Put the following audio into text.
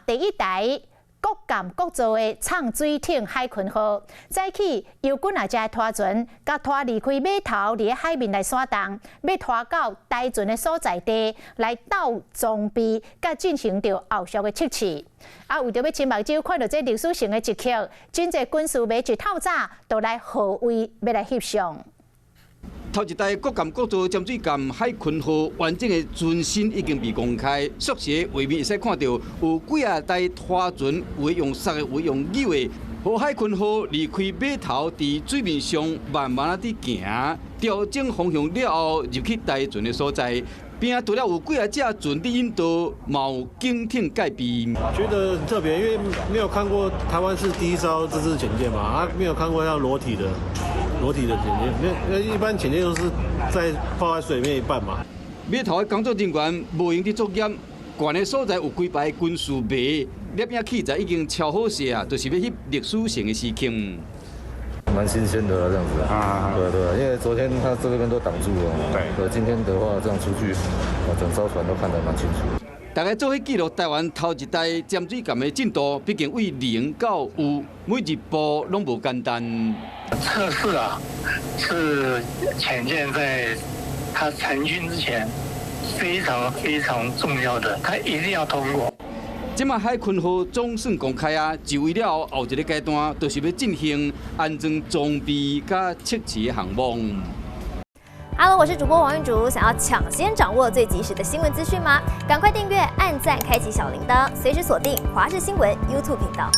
第一台國艦國造的藏水艇海鯤號，早起由幾若隻拖船，共拖離開碼頭，佇海面來徙動，欲拖到台船的所在地來鬥裝備，佮進行著後續的測試。啊，為著欲親目睭看著這歷史性的一刻，真濟軍事迷一透早就來號位欲來翕相。頭一台國艦國造潛水艦海鯤號完整的船身已經被公開，縮寫畫面會使看著有幾仔台拖船，有用索的，有用扭的。予海鯤號離開碼頭，佇水面上慢慢仔佇行，調整方向了後，入去台船的所在。邊仔除了有幾仔隻船佇引導，嘛有警艇戒備。覺得很特別，因為沒有看過台灣是第一艘這支潛艦嘛，啊，沒有看過像裸體的。裸體的潛艦，那一般潛艦都是在泡在水面一半嘛。碼頭的工作人員無閒佇作業，懸的所在有幾排軍事迷，攝影器材已經超好勢啊，就是欲翕歷史性的時刻。蠻新鮮的這樣子啊，對對，因為昨天他這邊都擋住了，對，今天的話這樣出去，整艘船都看得蠻清楚。大家做伙記錄台灣頭一台潛水艦的進度，畢竟對零到有，每一步攏無簡單。測試啊，是潛艦在它成軍之前非常非常重要的，它一定要通過。這馬海鯤號總算公開啊，就為了後一个階段，就是欲進行安裝裝備佮測試的項目。 Hello，我是主播王玉竹，想要搶先掌握最及時的新聞資訊嗎？趕快訂閱、按讚、開啟小鈴鐺，隨時鎖定華視新聞 YouTube 頻道。